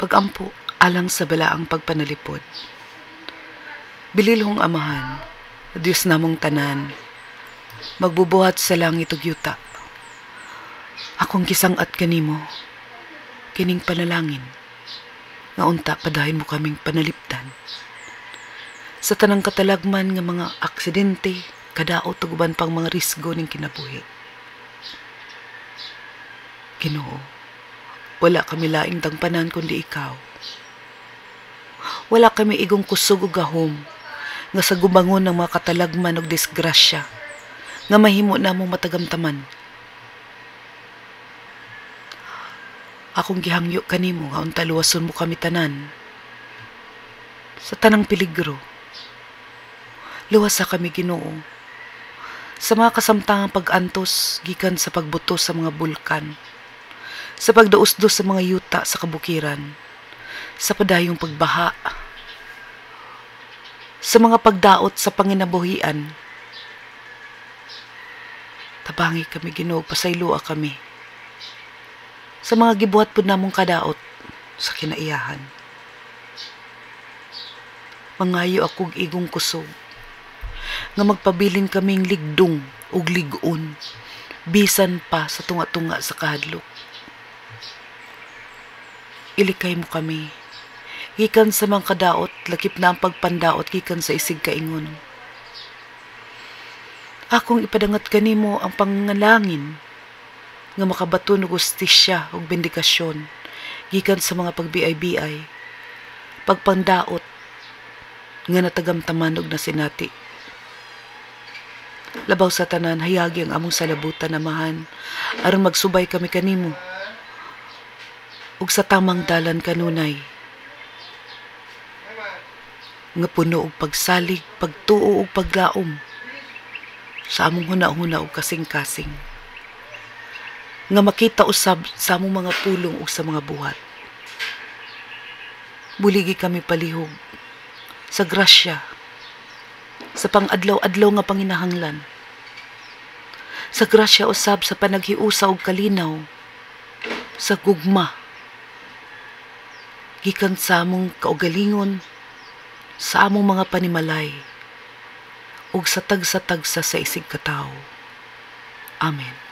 Pagampo alang sa balaang pagpanalipod. Bililhong Amahan, Dios namong tanan, magbubuhat sa langit ug yuta. Akong gisang-at kanimo, kining panalangin, nga unta padayon mo kaming panalipdan sa tanang katalagman nga mga aksidente, kadaot ug uban pang mga risgo ning kinabuhi. Ginoo, wala kami laing tangpanan kundi ikaw. Wala kami igong kusog ug gahom nga sa gubangon ng mga katalagman ug disgrasya nga mahimo namong matagamtaman. Akong gihangyo kanimo nga unta luwason mo kami tanan sa tanang peligro. Luwasa kami, Ginoo, sa mga kasamtangang pag-antos gikan sa pagbuto sa mga bulkan, sa pagdausdos sa mga yuta sa kabukiran, sa padayong pagbaha, sa mga pagdaot sa panginabuhian. Tabangi kami, Ginoo, pasayloa kami sa mga gibuhat pud namong kadaot sa kinaiyahan. Mangayo akog igong kusog nga magpabilin kaming ligdong ug lig-on bisan pa sa tunga-tunga sa kahadlok. Ilikay mo kami gikan sa mga kadaot, lakip na ang pagpandaot gikan sa isig kaingon. Akong ipadangat kanimo ang pangalangin nga makabaton og hustisya ug bendikasyon gikan sa mga pagbiay-biay, pagpandaot nga natagamtaman og nasinati. Labaw sa tanan, hayagi ang among salabutan, Amahan, aron magsubay kami kanimo ug sa tamang dalan kanunay nga puno og pagsalig, pagtuo ug paglaom sa among huna-huna ug kasing-kasing, nga makita usab sa among mga pulong ug sa mga buhat. Buligi kami palihog sa grasya sa pang-adlaw-adlaw nga panginahanglan, sa grasya usab sa panaghiusa og kalinaw, sa gugma gikan sa among kaugalingon, sa among mga panimalay ug sa tagsa-tagsa sa isig katawo. Amen.